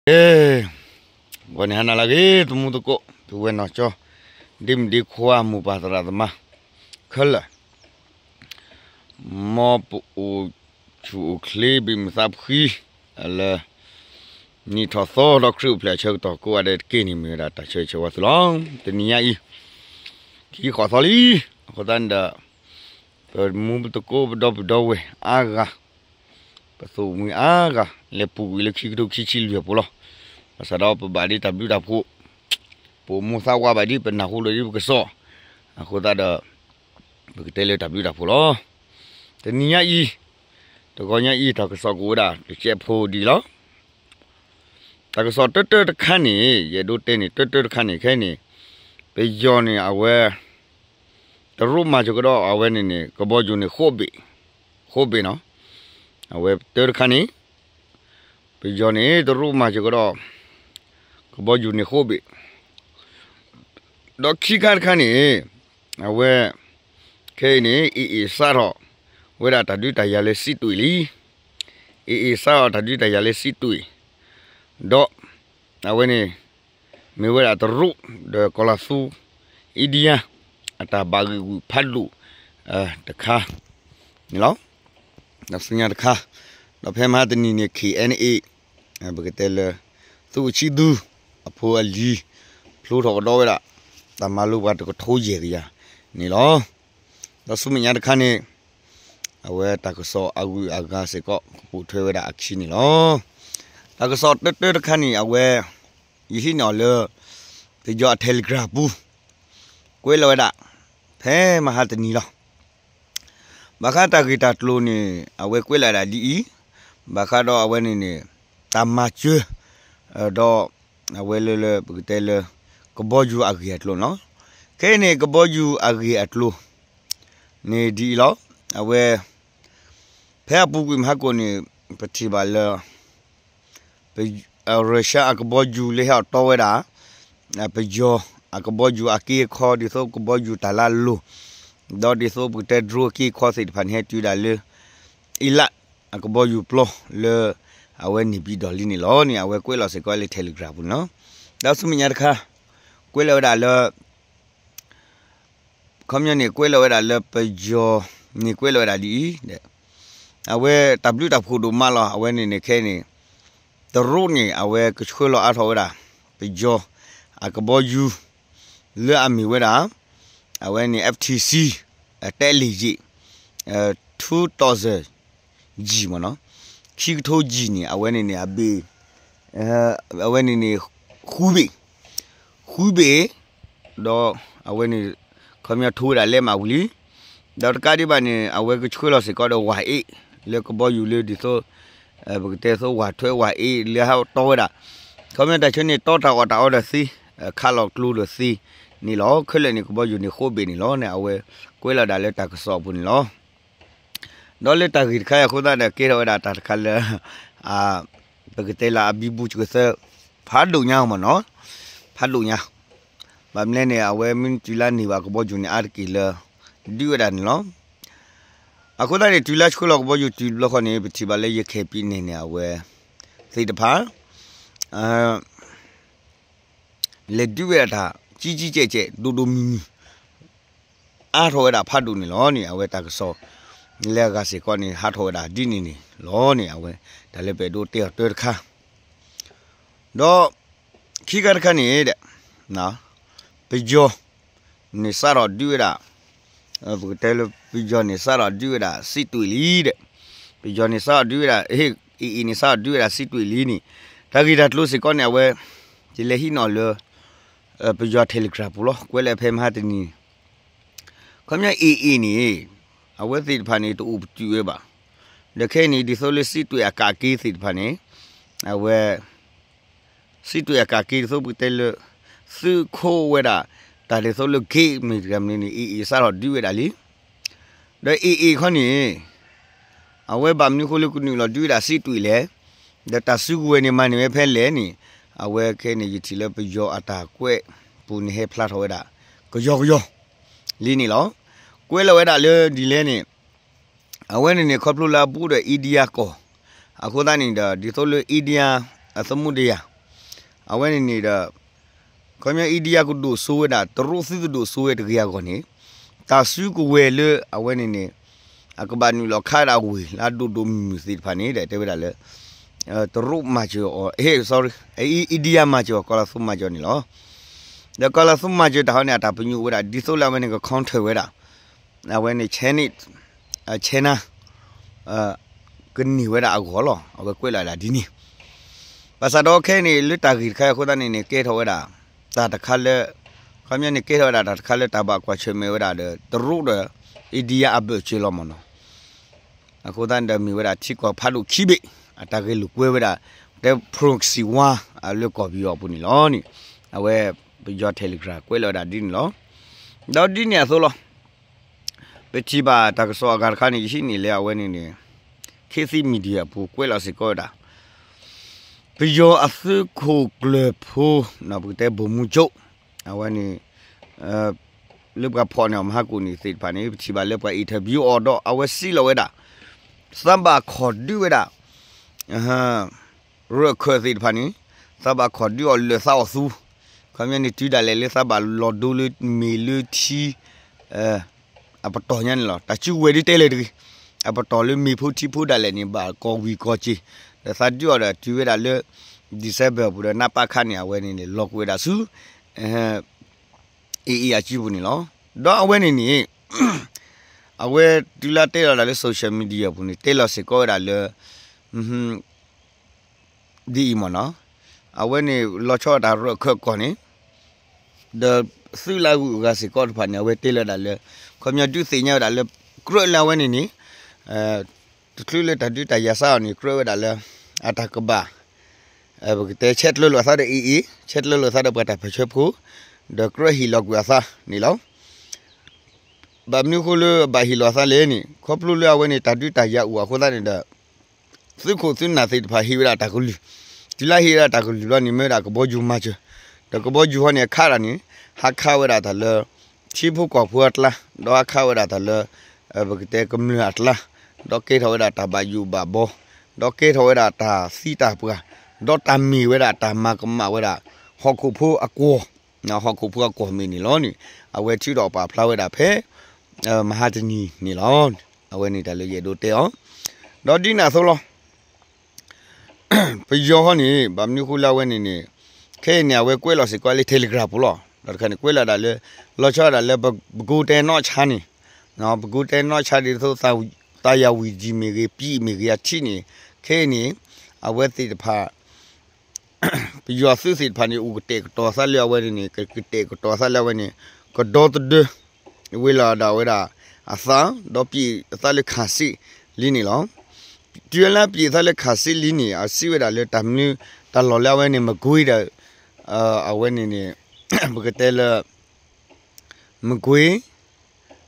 ကဲ, ဂီၤန့ၣ်ဟါနၤလၢအဂ့ၤ သမူသကိး ပုၢ်ဝဲၢ်နီၢ်ကၠီ, ဒ့မုၣ်ဒ့ခွါ မိၢ်ပၢ်သရၣ်သမါ ခဲလၢာ်, မ်ပအိၣ်ဆူၣ်အိၣ်ချ့ ဘၣ်မုာ်သးဖှံ လၢ နံၣ်ထီၣ်သီဒီးခရံာ်အိၣ်ဖျဲၣ်အဆၢကတီၢ်ကိးဂၤဒဲးတက့ၢ်န့ၣ် မ့ၢ်ဝဲဒၣ်တၢ်ဆၢဂ့ၤဆၢဝါသုလီၤ. တနံၤညါအံၤ ခံဃိးသီလံ, အဃိသတးန့ၣ်ဒီး ပမူပသကိးပဒီပုၢ်ဒီဝဲၢ်အါဂၤ ပသူၣ်မှံအါဂၤ လဲၤပူၤကွံာ်လၢခံကထိခံဆံလွံၢ်အပူၤလီၤ. ဘၣ်ဆၣ်ဒီးပဘၣ်ဒ်တၢ်ဘျုးတၢ်ဖှိၣ်, ပအိၣ်မူသးဝးဘၣ်ဒ်ပနၢ်ဟူလၢဒ်ပကစီၣ်, အဃိသတးဒီး ပကတဲလၢတၢ်ဘျုးတၢ်ဖှိၣ်လီၤ. တနံၤညါအံၤ, တဂီၤညါအံၤ တၢ်ကစီၣ်ကအိၣ်ဝဲဒၣ်တစဲးဖိဒ်အံၤလီၤ. တၢ်ကစီၣ်တၢတၢတခါန့ၣ် ယအဲၣ်ဒိးတဲန့ၣ် တၢတၢတခါန့ၣ် ခဲအံၤန့ၣ် ပယီၤန့ၣ် အဝဲ တရူးမၤစၢၤကဒီးအဝဲန့ၣ်န့ၣ် ကဘီယူၤန့ၣ် ဃိးဘ့ၣ်, ဃိးဘ့ၣ်နီၤ. အဝဲတၢတခါန့ၣ် ပယီၤန့ၣ် တရူးမၤစၢၤကဒီး ကဘီယူၤန့ၣ် ဃိးဘ့ၣ်, ဒီးခံခါတခါန့ၣ် အဝဲ ခဲအံၤန့ၣ် AA စးထီၣ်ဝဲဒၣ်တၢ်ဒုးတၢ်ယၤလၢစံးတွ့ၣ်လံ. AA စးထီၣ်တၢ်ဒုးတၢ်ယၤလၢစံးတွ့ၣ်, ဒီး အဝဲန့ၣ် မ့ၢ်ဝဲဒၣ်တရူး ဒီးကီၤလၤသူ India အတၢ်ဘၣ်ဂံာ်ဂူာ်ဖးဒိၣ် တခါန့ၣ်လီၤ. ဒီးဆူညါတခါ, ဒီးဖဲမဟါတနံၤန့ၣ် KNA ပကတဲလၢ သုးကဆံသူ အဖိအလံၤ ဖျိထီၣ်ကဒီးဝဲဒၣ် တၢ်မၤလိပှၤတကထိယဲၢ်ကယၤန့ၣ်လီၤ. ဒီးဆူမဲာ်ညါတခါန့ၣ် အဝဲတၢ်ကစီၣ်အဂုၤအဂၤစ့ၢ်ကီး ကပိာ်ထွဲဝဲဒၣ်အခံန့ၣ်လီၤ. တၢ်ကစီၣ်တၢတၢတခါန့ၣ် အဝဲ ယဟံးန့ၢ်အီၤလၢ ပယီၤအ Telegram ပူၤ ကွဲးလီၤဝဲဒၣ် ဖဲမဟါတနံၤလီၤ. ဘၣ်ဃးတၢ်ဂ့ၢ်တၢ်ကျိၤန့ၣ် အဝဲကွဲးလီၤဝဲဒၣ်ဒ်အံၤ, ဘၣ်ဃးဒီးအဝဲန့ၣ်န့ၣ် တၢ်မၤစၢၤ ဒီး အဝဲလၢလၢပကတဲလၢ ကဘီယူၤအဂ့ၢ်အကျိၤန့ၣ်လီၤ. ခဲအံၤန့ၣ် ကဘီယူၤအဂ့ၢ်အကျိၤန့ၣ်ဒ်အံၤလီၤ. အဝဲ ဖဲအပူၤကွံာ်မဟါကိၣ်န့ၣ် ပထံၣ်ဘၣ်လၢ ပ Russia အကဘီယူၤလၢဟဲအီၣ်တီဝဲဒၣ် ပယီၤအကဘီယူၤအက့အခီ ဒ်သိးကဘီယူၤတၢ်လၢအလိၤ, ဒီးဒ်သိးပကတဲ drone အက့အခီသ့ၣ်တဖၣ်န့ၣ် ဟဲတုၤဒၣ်လၢ Eilat အကဘီယူၤပျီလၢ အဝဲန့ၣ်ဘံၣ်ဒီၣ်လံန့ၣ်လီၤန့ၣ် အဝဲကွဲးလီၤစ့ၢ်ကီးလၢ Telegram ပူၤန့ၣ်လီၤ. ဒီးဆူမဲာ်ညါတခါ ကွဲးလီၤဝဲဒၣ်လၢ ခီပညီန့ၣ် ကွဲးလီၤဝဲဒၣ်လၢပယီၤန့ၣ် ကွဲးလီၤဝဲဒၣ်ဒ်အံၤ, အဝဲတၢ်ဘျုးတၢ်ဖှိၣ်ဒိၣ်မးလီၤ. အဝဲန့ၣ်န့ၣ်ခဲအံၤန့ၣ် တရူးန့ၣ် အဝဲကဆှၢလီၤအါထီၣ်ဝဲဒၣ် ပယီၤအကဘီယူၤ လၢအမ့ၢ်ဝဲဒၣ် အဝဲန့ၣ် F T C အတဲလံယံာ် two thousand ယံာ်မ့ၢ်နီၤ, ခံကထိယံာ်န့ၣ် အဝဲန့ၣ်န့ၣ် အဘ့ၣ် အဝဲန့ၣ်န့ၣ် ဃုဘ့ၣ်, ဃုဘ့ၣ်, ဒီးအဝဲန့ၣ် ခီပညီထိဝဲဒၣ်လဲးမးဝံၤလံ. ဒီးတကးဒံးဘၣ်န့ၣ် အဝဲကဆှၢလီၤစ့ၢ်ကီးဒီးဝၤအ့ၣ် လၢကဘီယူၤလၢဒ်သိး ပကတဲသိးဝၤထွဲဝၤအ့ၣ်လၢဟဲအီၣ်တီဝဲဒၣ်, ခီပညီတၢ်ဆၢန့ၣ် တီတၢ်အီၣ်တၢ်အီဒီးသ့, ခးလီၤကျိဒီးသ့န့ၣ်လီၤ. ခဲလၢာ်န့ၣ် ကဘီယူၤန့ၣ်ဃိးဘ့ၣ်န့ၣ်လီၤန့ၣ် အဝဲကွဲးလီၤဒၣ်လၢတၢ်ကစီၣ်အပူၤန့ၣ်လီၤ. ဒီးလၢတၢ်ဂ့ၢ်တခါအံၤအဃိသတးဒီး ကဲထီၣ်ဝဲဒၣ်တၢ်တခါလၢ ပကတဲလၢအဘံဘူစကသၢ ဖးဒိၣ်ညါမ့ၢ်နီၤ, ဖးဒိၣ်ညါ, ဘၣ်မနုၤလဲၣ်န့ၣ် အဝဲမ့ၢ်တုၤလၢန့ၢ်ဘၣ်ကဘီယူၤန့ၣ် အါတက့ၢ်လၢ ဒုးဝဲဒၣ်န့ၣ်လီၤ. အဃိသတးန့ၣ် တုၤလၢဆှၢလီၤကဘီယူၤတုၤတဘျီဃီန့ၣ် ပထံၣ်ဘၣ်လၢ ရခိုင်ပြည်နယ်န့ၣ် အဝဲသ့ၣ်တဖၣ် လဲၤဒုးဝဲဒၣ်တၢ် ကံကံကဲးကဲး ဒိၣ်ဒိၣ်မုၢ်မုၢ် အါထီၣ်ဝဲဒၣ်ဖးဒိၣ်န့ၣ်လီၤန့ၣ် အဝဲတၢ်ကစီၣ် လၢအဂၤစ့ၢ်ကီးန့ၣ် ဟးထီၣ်ဝဲဒၣ်ဒ်န့ၣ်န့ၣ်လီၤန့ၣ် အဝဲတၢ်လၢပအဲၣ်ဒိးတဲအီၤတၢတခါ ဒီး ခံခါတခါန့ၣ်ဒီး ပယီၤန့ၣ်စးထီၣ်ဒုးဝဲဒၣ် ပကတဲလၢပယီၤန့ၣ် စးထီၣ်ဒုးဝဲဒၣ်စံးတွ့ၣ်လံဒီး ပယီၤန့ၣ်စးထီၣ်ဒုးဝဲဒၣ် AA န့ၣ် စးထီၣ်ဒုးဝဲဒၣ်စံးတွ့ၣ်လံန့ၣ် တၢ်ဂ့ၢ်တၢ်ကျိၤစ့ၢ်ကီးန့ၣ် အဝဲ ယလဲၤဟံးန့ၢ်အီၤလၢ ပယီၤ Telegram ပူၤလီၤ. ကွဲးလၢဖဲမဟါတနံၤ ခီပညီ AA န့ၣ် အဝဲသ့ၣ်တဖၣ်န့ၣ် တအိၣ်ပတုာ်ဝဲဘၣ်. ဒီးခဲအံၤန့ၣ် ဒ်သိးလၢစံးတွ့ၣ်အကးက့ၤသ့ၣ်တဖၣ်န့ၣ် အဝဲ စံးတွ့ၣ်အကးက့ၤဒ်သိးပကတဲလၢ သုးခိးဝဲဒၣ် တၢ်ဒ်သိးလၢ gate မ့ၢ်တဂၤမနုၤန့ၣ် AA စးထီၣ်ဒုးဝဲဒၣ်လံ. ဒီး AA ခီန့ၣ် အဝဲဘၣ်မနုၤအဃိလၢကနုာ်လီၤဒုးဝဲဒၣ်စံးတွ့ၣ်လဲၣ်, ဒီးတၢ်စုကဝဲၤန့ၣ်မၤန့ၢ်ဝဲဖဲလဲၣ်န့ၣ် အဝဲခဲအံၤန့ၣ် ယထံၣ်လၢပယီၤအတၢ်ကွဲးပူၤန့ၣ်ဟဲဖျါထီၣ်ဝဲဒၣ် ကယီကယီလံန့ၣ်လီၤ. ကွဲးလီၤဝဲဒၣ်လၢဒ်လဲၣ်န့ၣ် အဝဲန့ၣ်န့ၣ် ခီဖျိလၢအဘူးဒီး India ကီၢ် အဃိသတးန့ၣ်ဒီး ဒ်သိးလၢ India အသမူတယၤ အဝဲန့ၣ်န့ၣ်ဒီး ခီပညီ India ကဒိၣ်စိဝဲဒၣ် တရူးသုတဒိၣ်စိဝဲတဂ့ၤအဂီၢ်န့ၣ် တၢ်စုကဝဲၤလၢအဝဲန့ၣ်န့ၣ် အကဘၣ်နုာ်လီၤခးဒၣ်ဝ့ၢ်လၢအဒိၣ်ဒိၣ်မုၢ်မုၢ်သ့ၣ်တဖၣ်န့ၣ် တဲဝဲဒၣ်လၢ တရူးမၤစၢၤအီၤ sorry India မၤစၢၤအီၤ ကီၤလၤသူမၤစၢၤန့ၣ်လီၤ. ဒီးကီၤလၤသူမၤစၢၤတၢ်ဟီန့ၣ် အတၢ်ပညိၣ်ဝဲဒၣ် ဒ်သိးလၢအဝဲန့ၣ်က counter ဝဲဒၣ် အဝဲန့ၣ် Chinese China ကန့ၢ်ဝဲဒၣ်အဂီၢ်လီၤ. အဝဲကွဲးလီၤဒၣ်ဒ်န့ၣ် ဘၣ်ဆၣ်ဒီးခဲအံၤန့ၣ် လၢတၢ်ဂ့ၢ်တခါအံၤအဃိသတးန့ၣ်န့ၣ် ကဲထီၣ်ဝဲဒၣ် တၢ်တခါလၢ ခီပညီန့ၣ် ကဲထီၣ်ဝဲဒၣ်တၢ်တခါလၢတၢ်ဘၣ်ကွၢ်ဆၢၣ်မဲာ်ဝဲဒၣ်ဒီး တရူးဒီး India အဘၢၣ်စၢၤလီၤမ့ၢ်နီၤ. အဃိသတးန့ၣ်ဒီးမ့ၢ်ဝဲဒၣ်ထံကီၢ်ဖးဒိၣ်ခံဘ့ၣ် အတၢ်ဂဲၤလိာ်ကွဲဝဲဒၣ် တဲ proxy war လၢကီၢ်ပယီၤအပူၤန့ၣ်လီၤန့ၣ် အဝဲပယီၤ Telegram ကွဲးလီၤဝဲဒၣ်ဒ်န့ၣ်လီၤ. ဒီးဒ်န့ၣ်အသိးလီၤ. ပထံၣ်ဘၣ်တၢ်ကစီၣ်အဂၤတခါန့ၣ် ယဟံးန့ၢ်လၢအဝဲန့ၣ်န့ၣ် ခေတ်သစ် Media အပူၤကွဲးလီၤစ့ၢ်ကီးဝဲဒၣ် ပယီၤအသုးခိၣ်ကျၢၢ်ဖိ ပကတဲ ဗိုလ်မှူးချုပ် အဝဲန့ၣ် လၢပှၤဖီၣ်န့ၢ်အီၤမဟါကိၣ်န့ၣ်သ့ၣ်တဖၣ်န့ၣ် ပထံၣ်ဘၣ်လၢပှၤ interview အီၤဒီးအဝဲစံးလီၤဝဲဒၣ် သးဘၣ်ခီၣ်ဒုးဝဲဒၣ် ရၢၢ်ခၢၣ်သ့ၣ်တဖၣ်န့ၣ် သးဘၣ်ခီၣ်ဒုးအီၤလၢာ်သးအီၣ်သူ ခီပညီန့ၣ် တုၤဒၣ်လဲာ်လၢသးဘၣ်လီၤဒိလၢမ့ၢ်လၢထံ အပတီၢ်ညါန့ၣ်လီၤ. တၢ်စုကဝဲၤဒ်တဲလၢတဂ့ၤ အပတီၢ်လၢမ့ၣ်ဖိထံဖိဒၣ်လဲာ်န့ၣ် ဘၣ်ကီၢ်ဝံၤကီၢ်စ့ၢ် ဒီးသးဒုးအီၤဒီးတုၤဝဲဒၣ်လၢ December အပူၤဒီး နပခ န့ၣ် အဝဲန့ၣ်န့ၣ် လီၤကွံာ်ဝဲဒၣ်ဆူ AA အစုပူၤန့ၣ်လီၤ. ဒီးအဝဲန့ၣ်န့ၣ် အဝဲတုၤလၢတဲလီၤဒၣ်လၢ social media အပူၤန့ၣ် တဲလီၤစ့ၢ်ကီးဝဲဒၣ်လၢ ဒ်အံၤမ့ၢ်နီၤ အဝဲန့ၣ်လီၤဆီဒၣ်တၢ်ရၢၢ်ခၢၣ်ကီၢ်န့ၣ် ဒီးသုးလၢအဂုၤအဂၤစ့ၢ်ကီးတဖၣ်န့ၣ် အဝဲတဲလီၤဒၣ်လၢ ခီပညီဒုးသ့ၣ်ညါဝဲဒၣ်လၢ ကြၢးလၢအဝဲန့ၣ်န့ၣ် တချုးလၢတၢ်ဒုးတၢ်ယၤစးအီၤန့ၣ် ကြၢးဝဲဒၣ်လၢ အတၢ်ကဘၣ် ပကတဲ ဆဲးကျၢလိာ်အသးဒီး AA ဆဲးကျၢလိာ်အသးဒီးပှၤတၢ်ပၢၢ်ဆၢဖိ ဒီးကြၢးဟ့ၣ်လီၤကွံာ်အသးန့ၣ်လီၤ. ဘၣ်မနုၤအဃိလၢအဘၣ်ဟ့ၣ်လီၤအသးလဲၣ်န့ၣ် ခီဖျိလၢအဝဲန့ၣ်တၢ်ဒုးတၢ်ယၤအိၣ်အဃိသတးန့ၣ်ဒီး သုးခိၣ်သုးနၢ်သ့ၣ်တဖၣ်ဟ့ၣ်ဝဲဒၣ်တၢ်ကလုၢ်, တုၤလၢဟ့ၣ်ဝဲဒၣ်တၢ်ကလုၢ်ဘျီန့ၣ် မ့ၢ်ဝဲဒၣ်ကဘီယူၤမၤစၢၤ, ဒီးကဘီယူၤဟီန့ၣ်အခးတၢ်န့ၣ် ဟးခးဝဲဒၣ်တၢ်လၢ ထံဖိကီၢ်ဖိအကျါ, ဒီးဟးခးဝဲဒၣ်တၢ်လၢ ပကတဲကမျၢၢ်အကျါ, ဒီးကဲထီၣ်ဝဲဒၣ်တၢ်ဘၣ်ယိၣ်ဘၣ်ဘီ, ဒီးကဲထီၣ်ဝဲဒၣ်တၢ်သံတၢ်ပှၢ်, ဒီးတၢ်မ့ၢ်ဝဲဒၣ်တၢ်မၤကမၣ်ဝဲဒၣ် ဟီၣ်ခိၣ်ဖိအကွီၢ်, ဟီၣ်ခိၣ်ဖိအကွီၢ်မ့ၢ်န့ၣ်လီၤန့ၣ် အဝဲထုးထီၣ်ပာ်ဖျါဝဲဒၣ်ဖဲ မဟါတနံၤန့ၣ်လီၤ. အဝဲန့ၣ်တၢ်လၢယအဲၣ်ဒိးတဲအီၤ, ဒီးဒ်န့ၣ်အသိးလီၤ. ပယီၤဟီန့ၣ် ဘၣ်မနုၤအဃိလၢအဝဲန့ၣ်န့ၣ် ခဲအံၤန့ၣ် အဝဲကွဲးလီၤစ့ၢ်ကီးလၢ Telegram ပူၤလီၤ. ဒီးတခါန့ၣ် ကွဲးလီၤဒၣ်လၢ လီၤဆီဒၣ်လၢ ပကိးတဲနီၢ်ဆါန့ၣ်, ပကိးတဲနီၢ်ဆါဒ်သိး သးယၤဝံၤဒံးမ့ၢ်ဂ့ၤ ပံးမ့ၢ်ဂ့ၤ အထံးန့ၣ် ခဲအံၤန့ၣ် အဝဲသ့ၣ်တဖၣ် ပယီၤသုးသ့ၣ်တဖၣ်န့ၣ် အိၣ်ကတဲာ်ကတီၤသးလၢအဝဲန့ၣ်န့ၣ် ကကတဲာ်ကတီၤသးလၢအဝဲန့ၣ် ကဒီသဒၢ ဝဲလီၤဒၣ်ဝဲဒၣ်အသး ဒီးပံးအသးလၢခးစံးလံန့ၣ်လီၤ. တုၤလၢပံးအသးလၢခးစံးလံန့ၣ် အစံးဝဲဒၣ်လၢတၢ်မနုၤ တၢ်လီၢ်လၢအဝဲန့ၣ် မကွ့ၤဒီး အဝဲန့ၣ်န့ၣ် ပကတဲလၢ မကွ့ၤ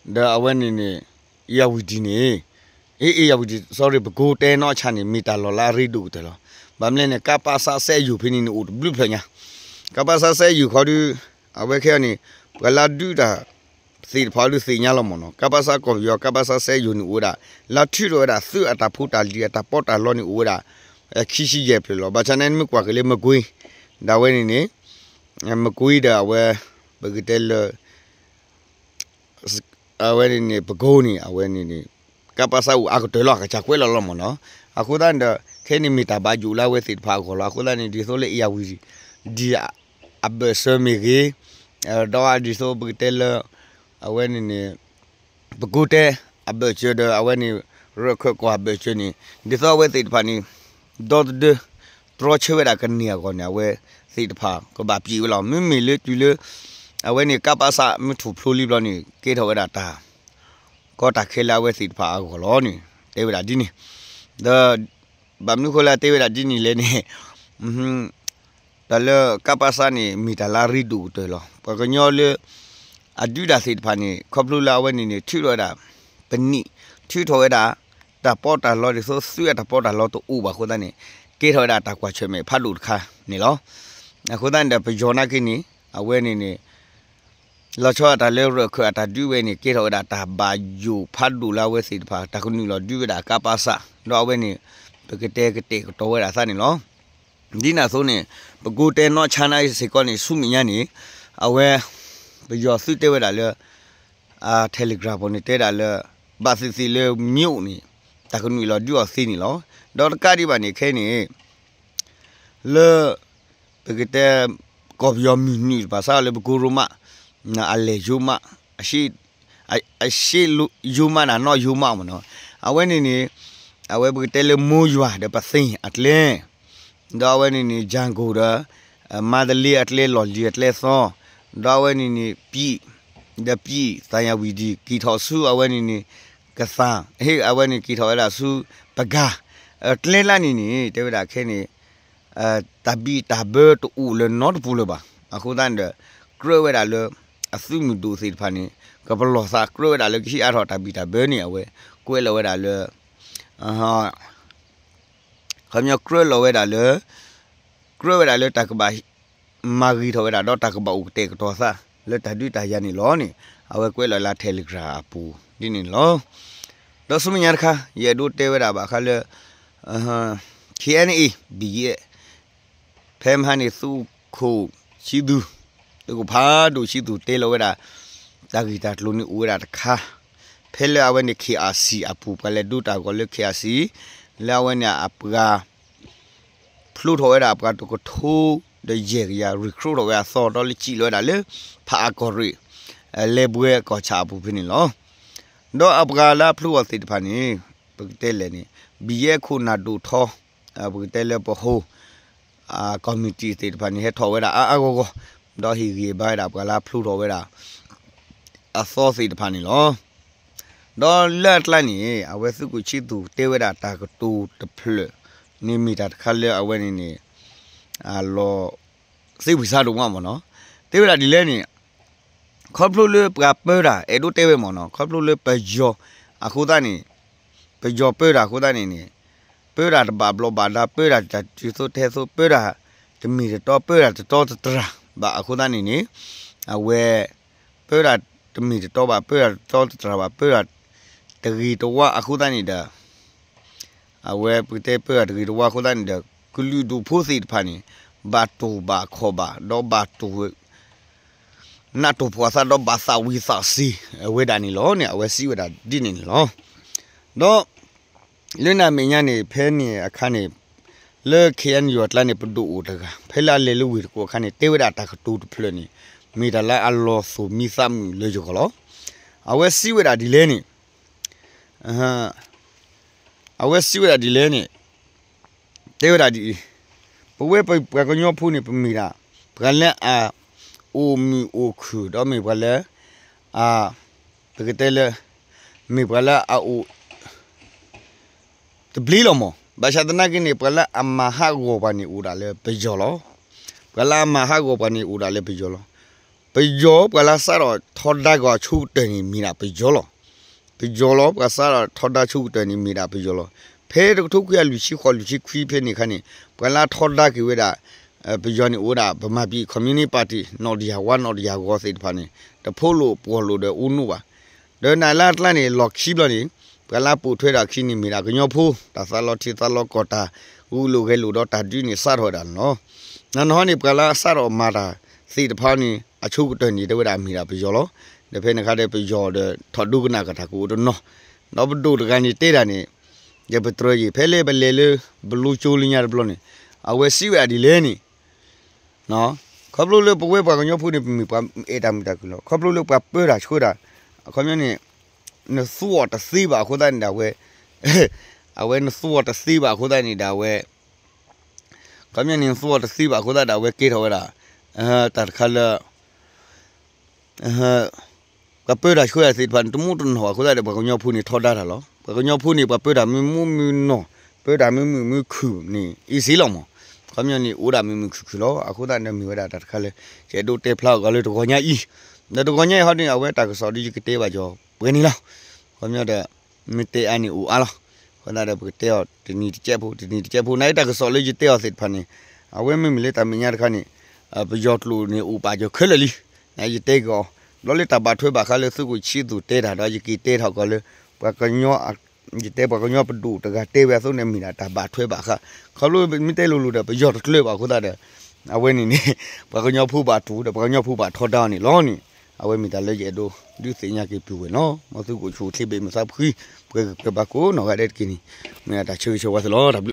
ဒီးအဝဲန့ၣ်န့ၣ် ယၤဝံၤဒံးန့ၣ် အ့ အ့ ယၤဝံၤဒံး sorry ပကိးတဲနီၢ်ဆါန့ၣ် မ့ၢ်တၢ်လီၢ်လၢအရ့ဒိၣ်ကတၢၢ်လီၤ. ဘၣ်မနုၤလဲၣ်န့ၣ် ကပစ စဲယိၤဖဲန့ၣ်န့ၣ် အိၣ်တဘျုးဖျၢၣ်ညါ, ကပစ စဲယိၤခီဒုး အဝဲခဲအံၤန့ၣ် ပှၤလၢအဒုးတၢ်သ့ၣ်တဖၣ်ဒုးသ့ၣ်ညါလီၤမ့ၢ်နီၤ. ကပစ ကီၢ်ပယီၤ ကပစ စဲယိၤန့ၣ်အိၣ်ဝဲဒၣ် လၢထုးထီၣ်ဝဲဒၣ်သုးအတၢ်ဖိတၢ်လံၤအတၢ်ပီးတၢ်လီန့ၣ်အိၣ်ဝဲဒၣ် ခံဆံယဲၢ်ဖျၢၣ်လီၤ. ဘၣ်ဆၣ်န့ၣ်မ့ၢ်ကွၢ်က့ၤလၢမကွ့ၤ ဒီးအဝဲန့ၣ်န့ၣ် မကွ့ၤဒီးအဝဲ ပကတဲလၢ အဝဲန့ၣ်န့ၣ် ပကိးန့ၣ် အဝဲန့ၣ်န့ၣ် ကပစ အိၣ်အါကတၢၢ်လီၤ ကစၢ်ကွဲးလီၤလီၤမ့ၢ်နီၤ. အဃိသတးန့ၣ်ဒီး ခဲအံၤန့ၣ်မ့ၢ်တၢ်ဘၣ်ယိၣ်လၢအဝဲသ့ၣ်တဖၣ်အဂီၢ်လီၤ. အဃိသတးန့ၣ် ဒ်သိးလၢ အ့ ယၤဝံၤ ဒံး အဘၢၣ်စၢၤမ့ၢ်ဂ့ၤ, ဒီးဒ်သိးပကတဲလၢ အဝဲန့ၣ်န့ၣ် ပကိးတဲအဘၢၣ်စၢၤဒီး အဝဲန့ၣ် ရၢၢ်ခၢၣ်ကီၢ်အဘၢၣ်စၢၤန့ၣ် ဒ်သိးအဝဲသ့ၣ်တဖၣ်န့ၣ် ဒီသဒၢ တြီဆၢဝဲဒၣ်ကန့ၢ်အဂီၢ်န့ၣ် အဝဲသ့ၣ်တဖၣ်ကဘၣ်ပံးဝဲလီၤ. မ့မ့ၢ်လၢတုၤလၢ အဝဲန့ၣ် ကပစ မ့ၢ်ထူၣ်ဖျိလံဘျီန့ၣ် ကဲထီၣ်ဝဲဒၣ်တၢ် ကီတၢ်ခဲလၢအဝဲသ့ၣ်တဖၣ်အဂီၢ်လီၤန့ၣ် တဲဝဲဒၣ်ဒ်န့ၣ်, ဒီး ဘၣ်မနုၤအဃိလၢအတဲဝဲဒၣ်ဒ်န့ၣ်လဲၣ်န့ၣ် တၢ်လၢကပစ န့ၣ် မ့ၢ်တၢ်လၢအရ့ဒိၣ်ကတၢၢ်လီၤ. ပှၤကညီလၢ အဒုးတၢ်သ့ၣ်တဖၣ်န့ၣ် ခီဖျိလၢအဝဲန့ၣ်န့ၣ် ထုးထီၣ်ဝဲဒၣ် ပနံာ် ထုးထီၣ်ဝဲဒၣ် တၢ်ပီးတၢ်လီဒ်သိးသုးအတၢ်ပီးတၢ်လီတအိၣ်ဘၣ်အဃိသတးန့ၣ် ကဲထီၣ်ဝဲဒၣ်တၢ်ကွၢ်ဆၢၣ်မဲာ်ဖးဒိၣ်တခါန့ၣ်လီၤ. အဃိသတးန့ၣ်ဒီး ပယီၤနာ်က့န့ၣ် အဝဲန့ၣ်န့ၣ် လီၤဆီဒၣ်တၢ်လၢရၢၢ်ခၢၣ်အတၢ်ဒုးဝဲန့ၣ် ကဲထီၣ်ဝဲဒၣ်တၢ်ဘၣ်ယိၣ်ဖးဒိၣ်လၢအဝဲသ့ၣ်တဖၣ် တၢ်ကနုာ်လီၤဒုးဝဲဒၣ်ကပစ ဒီးအဝဲန့ၣ် ပကတဲကတဲာ်ကတီၤဝဲဒၣ်သးန့ၣ်လီၤ. ဒ်န့ၣ်အသိးန့ၣ် ပကိးတဲနီၢ်ဆါနါအံၤစ့ၢ်ကီးန့ၣ် ဆူမဲာ်ညါန့ၣ် အဝဲ ပယီၤသုးတဲဝဲဒၣ်လၢ Telegram ပူၤန့ၣ်တဲဒၣ်လၢ ဘၣ်သ့ၣ်သ့ၣ်လၢမ့ၢ်အိၣ်န့ၣ် တၢ်ကနုာ်လီၤဒုးအီၤသ့န့ၣ်လီၤ. ဒီးတကးဒံးဘၣ်န့ၣ်ခဲအံၤန့ၣ် လၢ ပကတဲ ကီၢ်ပယီၤမုၢ်နုာ်တဖၣ်စးလၢပကိရိမး အလဲၢ်ယိမး အရှေ့ယိမးန့ၣ် နီၢ်ယိမးမ့ၢ်နီၤ, အဝဲန့ၣ်န့ၣ် အဝဲပကတဲလၢမိယွၤဒီးပသ့ၣ်အကျဲ ဒီးအဝဲန့ၣ်န့ၣ် ယၣ်ကိၣ်ဒီး မါတလ့အကျဲ လီၢ်လံၤအကျဲသီ, ဒီးအဝဲန့ၣ်န့ၣ် ပံး ဒီးပံး သၣ်ယၣ်ဝံၤဒံး ကံၢ်ထီၣ်ဆူအဝဲန့ၣ်န့ၣ် ကသၣ် အဝဲန့ၣ်ကံၢ်ထီၣ်ဝဲဒၣ်ဆူ ပကၤ ကျဲလၢန့ၣ်န့ၣ် တဲဝဲဒၣ်ခဲအံၤန့ၣ် တၢ်ဘံၣ်တၢ်ဘၢတအိၣ်လၢနီတပူၤလၢၤဘၣ်. အဃိသတးန့ၣ်ဒီး ကြၢးဝဲဒၣ်လၢ အသုးမုၢ်ဒိၣ်သ့ၣ်တဖၣ်န့ၣ် ကပလီၢ်သးကြၢးဝဲဒၣ်လၢကဟံးအါထီၣ်တၢ်ဘံၣ်တၢ်ဘၢန့ၣ် အဝဲကွဲးလီၤဝဲဒၣ်လၢ ခီပညီကြၢးလီၤဝဲဒၣ်လၢ ကြၢးဝဲဒၣ်လၢတၢ်ကဘၣ် မၤဂ့ၤထီၣ်ဝဲဒၣ်ဒီးတၢ်ကဘၣ်အိၣ်ကတဲာ်ကတီၤသး လၢတၢ်ဒုးတၢ်ယၤန့ၣ်လီၤန့ၣ် အဝဲကွဲးလီၤလၢ Telegram အပူၤဒ်န့ၣ်လီၤ. ဒီးဆူမဲာ်ညါတခါ ယအဲၣ်ဒိးတဲဝဲဒၣ်ဘၣ်ဃးလၢ KNA ဘံၣ်ယဲၢ် ဖဲမဟါန့ၣ် သုးခိၣ်ဆံသူး သုးခိၣ်ဖးဒိၣ်ဆံသူးတဲလီၤဝဲဒၣ် တၢ်ဂ့ၢ်တၢ်ကျိၤန့ၣ်အိၣ်ဝဲဒၣ်တခါ ဖဲလၢအဝဲန့ၣ် KRC အပူၤ ပှၤလဲၤဒိတၢ်ဂီၤလၢ KRC လၢအဝဲန့ၣ်အပှၤ ဖျိထီၣ်ဝဲဒၣ်အပှၤတကထိဒီးယဲၢ်ကယၤ recruit ထီၣ်ဝဲအသီဒီးလၢစံၣ်လီၤဝဲဒၣ်လၢ ဖးအကီၢ်ရ့ၣ် လဲၤဘှဲကီၢ်ဆၣ်အပူၤဖဲန့ၣ်လီၤ. ဒီးအပှၤလၢအဖျိအီၤသ့ၣ်တဖၣ်န့ၣ် ပကတဲလဲၣ်န့ၣ် ဘံၣ်ယဲၢ်ခိၣ်နၢ်ဒိၣ်ထီ ပကတဲလၢပဟိ committee သ့ၣ်တဖၣ်န့ၣ် ဟဲထီၣ်ဝဲဒၣ်အါအါဂီၢ်ဂီၢ် ဒီးဟ့ၣ်ဂံၢ်ဘါဝဲဒၣ်ပှၤလၢအဖျိထီၣ်ဝဲဒၣ် အသီသ့ၣ်တဖၣ်န့ၣ်လီၤ. ဒီးလၢအကျါန့ၣ် အဝဲသုးခိၣ်ဆံသူးတဲဝဲဒၣ်တၢ်ကတိၤတဖျၢၣ်န့ၣ် မ့ၢ်တၢ်တခါလၢအဝဲန့ၣ်န့ၣ် အလီၤသ့ဝံၤဆါဒိၣ်မးမ့ၢ်နီၤ. တဲဝဲဒၣ်ဒ်လဲၣ်န့ၣ် ခီဖျိလၢပှၤပၢတၢ် အဲၣ်ဒိးတဲဝဲမ့ၢ်နီၤ ခီဖျိလၢပယီၤအဃိသတးန့ၣ် ပယီၤပၢတၢ်အဃိသတးန့ၣ်န့ၣ် ပၢတၢ်တဘၣ်ဘျီးဘၣ်ဒါ ပၢတၢ်တတုၤသိးထဲသိး ပၢတၢ်တမ့ၢ်တတီ ပၢတၢ်တတီတတြၢ်ဘၣ်အဃိသတးန့ၣ်န့ၣ် အဝဲ ပၢတၢ်တမ့ၢ်တတီဘၣ် ပၢတၢ်တတီတတြၢ်ဘၣ် ပၢတၢ်တဂ့ၤတဝါအဃိသတးန့ၣ်ဒီး အဝဲပကတဲပၢတၢ်တဂ့ၤတဝါအဃိသတးန့ၣ်ဒီး ကလုာ်ဒူၣ်ဖိသ့ၣ်တဖၣ်န့ၣ် ဘၣ်တိၢ်ဘၣ်ခီၣ်ဘၣ် ဒီးဘၣ်တိၢ် နးတိၢ်ဖှီၣ်သးဒီးဘၣ်သးဝံၤသးစ့ၤဝဲဒၣ်န့ၣ်လီၤန့ၣ် အဝဲစံးဝဲဒၣ်ဒ်န့ၣ်န့ၣ်လီၤ. ဒီး လၢနမဲာ်ညါန့ၣ် ဖဲန့ၣ်အခါန့ၣ် လၢ KNU အကျါန့ၣ် ပဒိၣ်အိၣ်တဂၤ ဖဲလၢအလဲၤလၢဝ့ၢ်တကူၣ်အခါန့ၣ် တဲဝဲဒၣ်တၢ်ကတိၤတဖျၢၣ်န့ၣ် မ့ၢ်တၢ်လၢအလီၤသိၣ်မံသးမုာ်လၢယဂီၢ်လီၤ. အဝဲစံးဝဲဒၣ်ဒ်လဲၣ်န့ၣ် အဝဲစံးဝဲဒၣ်ဒ်လဲၣ်န့ၣ် တဲဝဲဒၣ်ဒ်အံၤ, ပဝဲပပှၤကညီဖိန့ၣ် ပမ့ၢ်ဒၣ် ပှၤလၢအ အိၣ်မုာ်အိၣ်ခုၣ် ဒီးမ့ၢ်ပှၤလၢ အ ပကတဲလၢ မ့ၢ်ပှၤလၢအအိၣ် တဘျ့လီၤမး. ဘၣ်ဆၣ်သနာ်က့န့ၣ် ပှၤလၢအမၤဟးဂီၤပှၤန့ၣ်အိၣ်ဒၣ်လၢပယီၤလီၤ. ပှၤလၢအမၤဟးဂီၤပှၤန့ၣ်အိၣ်ဒၣ်လၢပယီၤလီၤ. ပယီၤ ပှၤလၢစးထီၣ်ထီဒါက့ၤအဆိကတၢၢ်န့ၣ် မ့ၢ်ဒၣ်ပယီၤလီၤ. ပယီၤလီၤ. ပှၤစးထီၣ်ထီဒါဆိကတၢၢ်န့ၣ် မ့ၢ်ဒၣ်ပယီၤလီၤ. ဖဲတကထိခွံကယၤလွံၢ်ဆံဃိး လွံၢ်ဆံခွံဖဲန့ၣ်အခါန့ၣ် ပှၤလၢထီဒါက့ၤဝဲဒၣ် ပယီၤန့ၣ်အိၣ်ဝဲဒၣ် ဗမာပြည် communist party နီၣ်တယၢ်ဝါ နီၣ်တယၢ်ဂီၤသ့ၣ်တဖၣ်န့ၣ် တဖိးလိာ်ပှီၢ်လိာ်ဒီးအိၣ်နီၣ်ဘၣ်. ဒီးနၤလၢအကျါန့ၣ် လီၢ်ခံဘျီန့ၣ် ပှၤလၢအပိာ်ထွဲဒၣ်ခံန့ၣ်မ့ၢ်ဒၣ်ကညီဖိ တၢ်သးလီထံသးလီကီၢ် တၢ်ဂုာ်လိာ်ဂဲၤလိာ်ဒီးတၢ်ဒုးန့ၣ်စးထီၣ်ဝဲဒၣ်န့ၣ်လီၤ. နီၢ်နီၢ်န့ၣ် ပှၤလၢအစးထီၣ်မၤတၢ်သ့ၣ်တဖၣ်န့ၣ် အဆိကတၢၢ်န့ၣ် တဲဝဲဒၣ်မ့ၢ်ဒၣ်ပယီၤလီၤ. ဒီးဖဲန့ၣ်အခါဒီးပယီၤဒီးထီၣ်ဒိကနၣ်ကထၢၣ်ကအိၣ်တနီၤ ဒီးပဒိၣ်တဂၤန့ၣ်တဲဒၣ်န့ၣ် ယပတြၢၤယံၤ ဖဲလၢပလဲၤလၢ ဘလိကၠိလၢညါတဘျီန့ၣ် အဝဲစံးဝဲဒၣ်ဒ်လဲၣ်န့ၣ် ခီဖျိလၢပဝဲပှၤကညီဖိန့ၣ် ပမ့ၢ်ပှၤအဲၣ်တၢ်မုာ်တၢ်ခုၣ်လီၤ. ခီဖျိလၢပှၤပၢတၢ်ဆှၢတၢ် အခီပညီန့ၣ် နသူအီၤတသ့ဘၣ်အဃိသတးန့ၣ်ဒီးအဝဲ အဝဲနသူအီၤတသ့ဘၣ်အဃိသတးန့ၣ်ဒီး အဝဲ ခီပညီန့ၣ် နသူအီၤတသ့ဘၣ်အဃိသတးဒီး အဝဲကဲထီၣ်ဝဲဒၣ် တၢ်တခါလၢ ပှၤပၢတၢ်ဆှၢတၢ်သ့ၣ်တဖၣ်န့ၣ် တမူတနီၢ်ဘၣ်အဃိသတးဒီး ပှၤကညီဖိန့ၣ်ထီဒါတၢ်လီၤ. ပှၤကညီဖိန့ၣ် ပှၤပၢတၢ်မ့ၢ်မူမ့ၢ်နီၢ် ပၢတၢ်မ့ၢ်မုာ်မ့ၢ်ခုၣ်န့ၣ် အ့ၣ်စ့လီၤမး. ခီပညီန့ၣ် အိၣ်ဒၣ်မုာ်မုာ်ခုၣ်ခုၣ်လီၤ. အဃိသတးန့ၣ်မ့ၢ်ဝဲဒၣ်တၢ်တခါလၢ ယအဲၣ်ဒိးတဲဖျါအီၤဂီၤလၢတဂီၤညါအံၤ ဒီးတဂီၤညါအံၤဟီဒ်န့ၣ် အဝဲတၢ်ကစီၣ်ဒီးယကတဲဘၣ်ကီးပှဲၤန့ၣ်လီၤ. ခီပညီဒီး မ့ၢ်တဲအါန့ၣ်အိၣ်အါလီၤ. အဃိသတးဒီးပကတဲအီၤတနံၤတကဲးဖိ တနံၤတကဲးဖိ နယတၢ်ကစီၣ်လၢယတဲအီၤသ့ၣ်တဖၣ်န့ၣ် အဝဲမ့မ့ၢ်လၢတၢ်မဲာ်ညါတခါန့ၣ် ပယီၤကျိာ်န့ၣ်အိၣ်ပာ်ကီၤခဲလၢာ်လံ. နယတဲက့ၤအီၤ ဘျီလၢတၢ်ဘၣ်ထွဲဘၣ်ဃးလၢသုးခိၣ်ဆံသူးတဲတၢ်ဒီး ယက့ၤတဲထီၣ်ကီးလၢ ပှၤကညီအ ယတဲပှၤကညီပဒိၣ်တဂၤတဲဝဲအသိးန့ၣ် မ့ၢ်ဒၣ်တၢ်ဘၣ်ထွဲဘၣ်ဃး, ခီဖျိမ့ၢ်တဲလိၤလိၤဒီး ပယီၤတကျၢၤဘၣ်အဃိသတးဒီး အဝဲန့ၣ်န့ၣ် ပှၤကညီဖိဘၣ်တူၢ်ဒီး ပှၤကညီဖိဘၣ်ထီဒါအီၤန့ၣ်လီၤန့ၣ်, အဝဲမ့ၢ်တၢ်လၢယအဲၣ်ဒိးဒုးသ့ၣ်ညါက့ၤပုၢ်ဝဲၢ်လီၤ. မ်သုကအိၣ်ဆူၣ်အိၣ်ချ့ဘၣ်မုာ်သးဖှံ, ပှဲၤဂ့ၤပှဲၤဘၣ်ကိးနီၢ်ဂၤဒဲးတက့ၢ်န့ၣ်, မ့ၢ်ဒၣ်တၢ်ဆၢဂ့ၤဆၢဝါသုလီၤ.